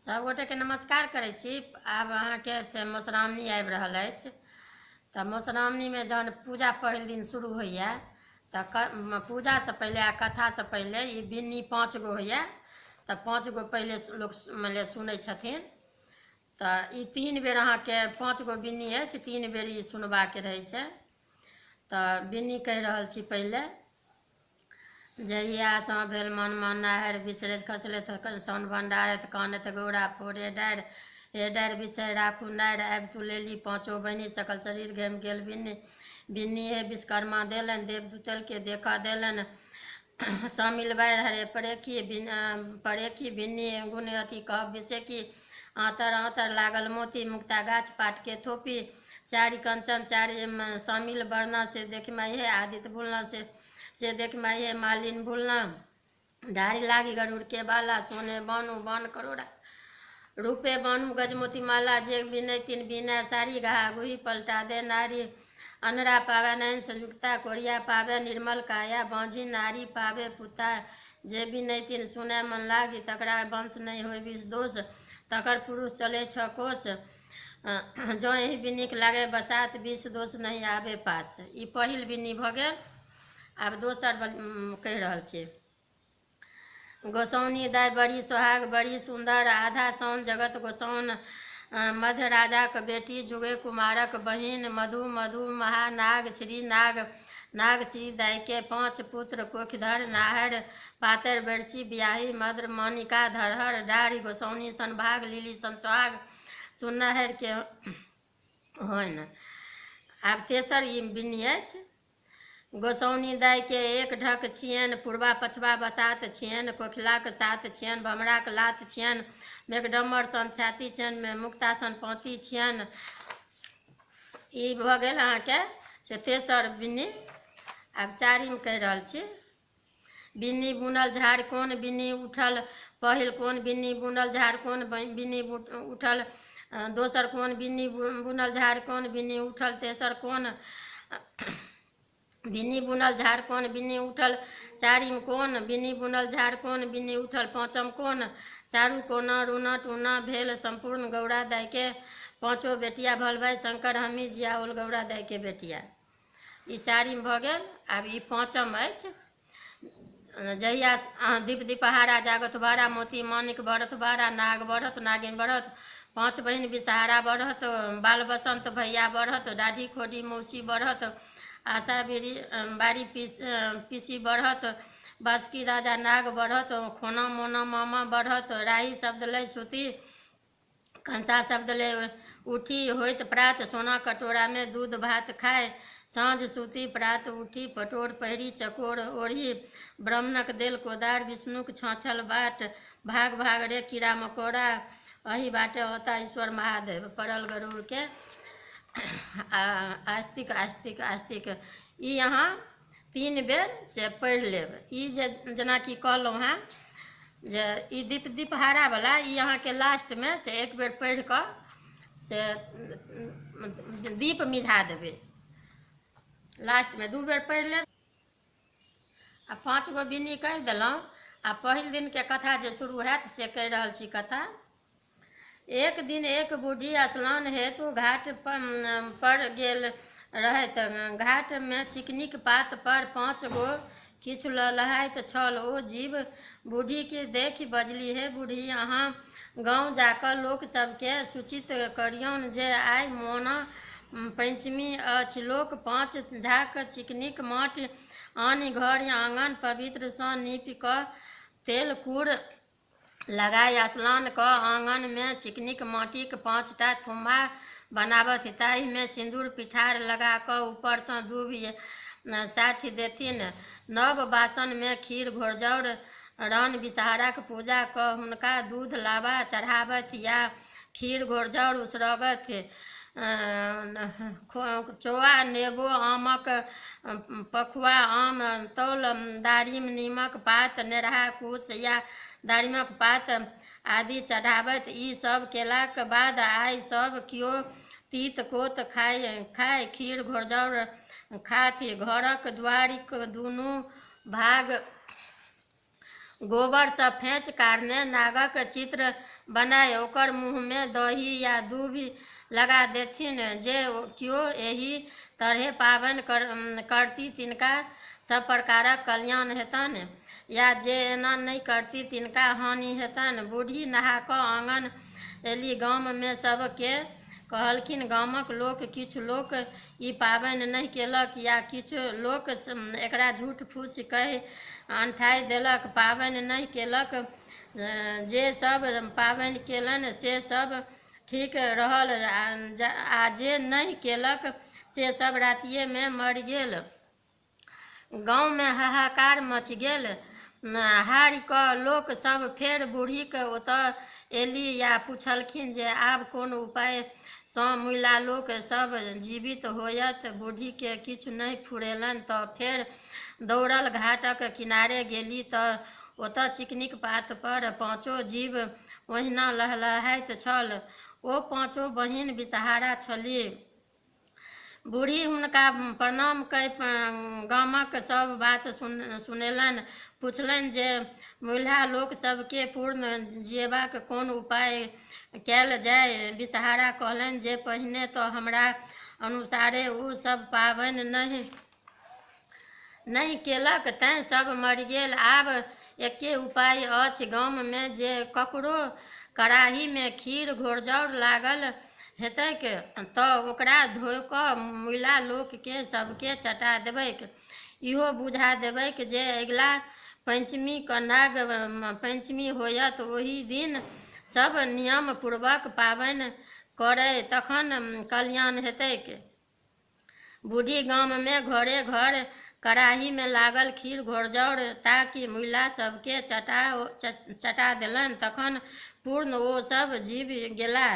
सभगोटेके नमस्कार करै छी। आब अहाँके से मधुश्रावणी आबि रहल अछि, तऽ मधुश्रावणीमे जहन पूजा पहिल दिन शुरू होइए तऽ पूजासँ पहिले आ कथासँ पहिले ई बिन्नी 5 गो होइए, तऽ 5 गो पहिले लोक मानि सुनै छथिन। तऽ ई 3 बेर अहाँके 5 गो बिन्नी अछि, 3 बेर ई सुनबाके रहै छै। तऽ बिन्नी कहि रहल छी पहिले। जहियासँ भेल मन मन नाहरि बिसरैत खसलै तऽ सन भण्डारैत कानैत गौरा फोरे डारि, हे डारि बिसरि राखू नारि, आबि तू लेली पाँचो बहिनी सकल शरीर घामि गेल बिन्नी। बिन्नी हे विश्वकर्मा देलनि देवदूतलके देखऽ देलनि शामिल बारि हरे परेखी बिन परेखी बिन्नी गुण अथी कहब विषेकी, आँतर आँतर लागल मोती मुक्ता गाछ पाटके थोपी, 4 कंचन 4 शामिल बरना से देख माई हे आदित्य भूलना से देख माई हे मालिन भूलना, डारी लागी गरुड़ के बाला सोने बानू बान करोड़ा रूपे बानू गजमोती माला, जे बिनै तीन बिनै सारी घा गुही पलटा दे नारी, अनरा पावे नैन संयुक्ता कोरिया पावे निर्मल काया, बाँझी नारी पावे पुता, जे बिनै तीन सुनै मन लागी तकरा वंश नहि होय विष दोष, तकर पुरुष चले 6 कोस, जँ एहि बिन्नीक लागे बसात विष दोष नहि आबे पास। ई पहिल बिन्नी भऽ गेल। आब दोसर कहि रहल छी। गोसाउनी दाइ बड़ी सोहाग बड़ी सुन्दर, आधा सौन जगत गोसाउन, मध्य राजाक बेटी जुगे कुमारक बहिन, मधु मधु महानाग श्री नाग नाग श्री दाइके 5 पुत्र कोखिधर नाहर पातर बेरसी बियाही मद्र मानिका धरहर डारि, गोसाउनी सन भाग लीली सन सोहाग सुनहर के होइन। आब तेसर ई बिन्नी अछि। गोसाउनी दाइके 1 ढक छियनि, पूर्वा पछबा बसात छियनि, कोखिलाक साथ छियनि, भमराक लात छियनि, मेघडम्बर सन छाती छियनि, मुक्ता सन पाँती छियनि। ई भऽ गेल अहाँके से तेसर बिन्नी। आब चारिम कहि रहल छी। बिन्नी बुनल झाड़ कोन बिन्नी उठल पहिल कोन बिन्नी बुनल झाड़ कोन बिन्नी उठल दोसर कोन बिन्नी बुनल झाड़ कोन बिन्नी उठल तेसर कोन बिन्नी बुनल झाड़ कोन बिन्नी उठल चारिम कोन बिन्नी बुनल झाड़ कोन बिन्नी उठल पाँचम कोन, चारू कोना रूना टूना भेल सम्पूर्ण गौरा दाइके पाँचो बेटिया भल भाइ शंकर हमी जियाओल गौरा दाइके बेटिया। ई चारिम भऽ गेल। आब ई पाँचम अछि। जहिया दीप दीपहारा जागत भारा मोती मानिक भरत भारा, नाग बढ़त नागिन बढ़त 5 बहिन विषहारा बढ़त, बाल बसंत भैया बढ़त, डाढ़ी खोडी मौसी बढ़त, आशा बीड़ी बाड़ी पीसी बढ़त, बासुकी राजा नाग बढ़त, खोना मोना मामा बढ़त, राही शब्द लै सुती कंसा शब्द लै उठी, होइत प्रात सोना कटोरामे दूध भात खाय, साँझ सूती प्रात उठी पटोर पहिरी चकोर ओढ़ी, ब्राह्मणक देल कोदार विष्णुक छाँछल बाट, भाग भाग रे कीड़ा मकोड़ा अही बाटे औता ईश्वर महादेव, पड़ल गरुड़ के आस्तिक आस्तिक आस्तिक। ई अहाँ 3 बेर से पढ़ि लेब। ई जे जेनाकि कहलहुँ हेँ जे ई दीप दीपहारावला ई अहाँके लास्टमे से 1 बेर पढ़ि कऽ से दीप मिझा देबै। लास्टमे 2 बेर पढ़ि लेब। आ 5 गो बिन्नी कहि देलहुँ। आ पहिल दिनके कथा जे शुरू हैत से कहि रहल छी कथा। एक दिन एक बूढ़ी स्नान हेतु घाट पर गेल रहैत। घाटमे चिकनीक पात पर 5 गो किछु लहलहाइत छल। ओ जीव बूढ़ीके देखि बजली, हे बूढ़ी, अहाँ गाँव जाकऽ लोक सबके सूचित करियौन जे आइ मोना पंचमी अछि। लोक 5 झाक चिकनीक माटि आनि घर आँगन पवित्रसँ नीपि कऽ तेल कूड़ लगाय स्नान कऽ आँगनमे चिकनीक माटिक 5टा थुम्हा बनाबथि, ताहिमे सिन्दूर पिठार लगा कऽ ऊपरसँ दूभि साठि देथिन। नव बासनमे खीर घोरजाउर रान विषहाराक पूजा कऽ हुनका दूध लाबा चढ़ाबथि या खीर घोरजाउर उसरगथि। चौआ नेबो आमक पखुआ आम तौल दारिम नीमक पात नेरहा कुश या दारिमक पात आदि चढ़ाबथि। ई सब केलाक बाद आइ सब केओ तीत कोत खाय खाय खीर घोरजाउर खाथि। घरक दुआरिक दुनू भाग गोबरसँ फेँच कारने नागक चित्र बनाय ओकर मुँहमे दही या दूभि लगा देथिन। जे केओ एहि तरहे पाबनि करती तिनका सब प्रकारक कल्याण हेतनि या जे एना नहि करती तिनका हानि हेतनि। बूढ़ी नहा कऽ आङन एली। गाममे सबके कहलखिन। गामक लोक किछु लोक ई पाबनि नहि केलक या किछु लोक एकरा झूठ फूसि कहि अनठाइ देलक, पाबनि नहि केलक। जे सब पाबनि केलनि से सब ठीक रहल आ जे नहि केलक से सब रातिएमे मरि गेल। गाँवमे हाहाकार मचि गेल। हारि कऽ लोक सब फेर बूढ़ीक ओतऽ एली या पुछलखिन जे आब कोन उपायसँ मुइला लोक सब जीवित होयत। बूढ़ीके किछु नहि फुरेलनि तऽ फेर दौड़ल घाटक किनारे गेली तऽ ओतऽ चिकनीक पात पर पाँचो जीव ओहिना लहलहाइत छल। ओ पाँचो बहिन बिसहारा छली। बूढ़ी हुनका प्रणाम कय गामक सब बात सुनेलनि। पुछलनि जे मुइलहा लोक सबके पूर्ण जियेबाक कोन उपाय कयल जाय। बिसहारा कहलनि जे पहिने तऽ हमरा अनुसारे ओ सब पाबनि नहि केलक तैं सब मरि गेल। आब एके उपाय अछि, गाममे जे ककरो कड़ाहीमे खीर घोरजाउर लागल हेतैक तऽ ओकरा धो कऽ मुइला लोकके सबके चटा देबैक। इहो बुझा देबैक जे अगिला पंचमीके नाग पंचमी होयत, ओहि दिन सब नियम पूर्वक पाबनि करय तखन कल्याण हेतैक। बूढ़ी गाममे घरे घर कड़ाहीमे लागल खीर घोरजाउर ताकि मुइला सबके चटा देलनि। तखन पूर्ण ओ सब जीबि गेलाह।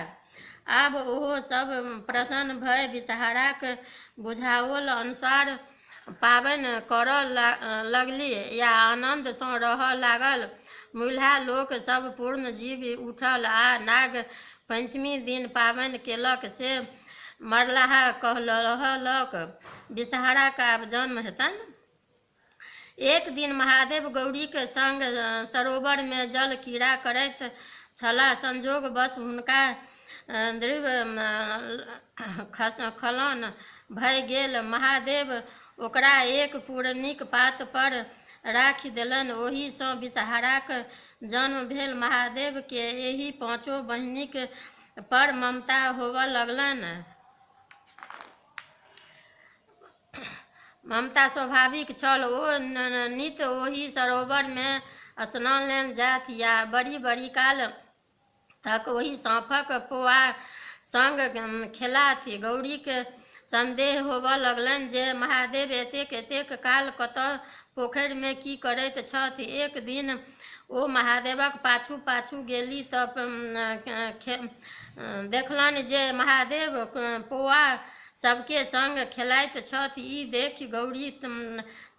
आब ओहो सब प्रसन्न भए बिसहाराक बुझाओल अनुसार पाबनि करऽ लगली या आनन्दसँ रहऽ लागल। मुइलहा लोक सब पूर्ण जीबि उठल आ नाग पंचमी दिन पाबनि केलक से मरलाहा कहलक। बिसहाराक आब जन्म हेतनि। एक दिन महादेव गौरीक संग सरोवरमे जल क्रीड़ा करैत छलाह। संजोगवश हुनका द्रव्य खलन भए गेल। महादेव ओकरा एक पुरनिक पात पर राखि देलनि। ओहिसँ बिसहाराक जन्म भेल। महादेवके एहि पाँचो बहिनिक पर ममता होबऽ लगलनि। ममता स्वाभाविक छल। ओ नित ओहि सरोवरमे स्नान लेल जाथि या बड़ी बड़ी काल तक ओहि साँपक पोआ संग खेलाथि। गौरीक संदेह होबऽ लगलनि जे महादेव एतेक एतेक काल कतऽ पोखरिमे की करैत छथि। एक दिन ओ महादेवक पाछू पाछू गेली तऽ देखलनि जे महादेव पोआ सबके संग खेलाइत छथि। ई देखि गौरी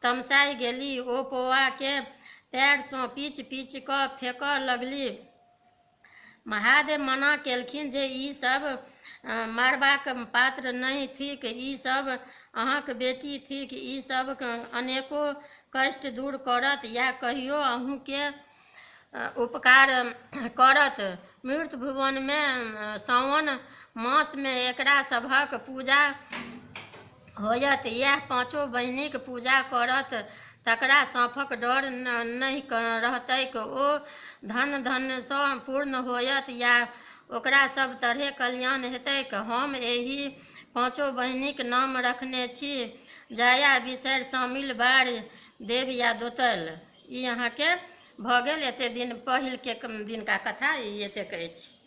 तमसाय गेली। ओ पोआके पैरसँ पीच पीच कऽ फेकऽ लगली। महादेव मना केलखिन जे ई सब मारबाक पात्र नहि थिक, ई सब अहाँक बेटी थिक, ई सब अनेको कष्ट दूर करत या कहियो अहूँके उपकार करत। मृत भुवनमे साओन मासमे एकरा सभक पूजा होयत। इएह पाँचो बहिनिक पूजा करत तकरा साँपक डर नहि रहतैक, ओ धन धनसँ पूर्ण होयत या ओकरा सब तरहे कल्याण हेतैक। हम एहि पाँचो बहिनिक नाम रखने छी जाया, बिसरि, शामिल, बार, देव या दोतल। ई अहाँके भऽ गेल। एते दिन पहिलके दिनका कथा ई एतेक अछि।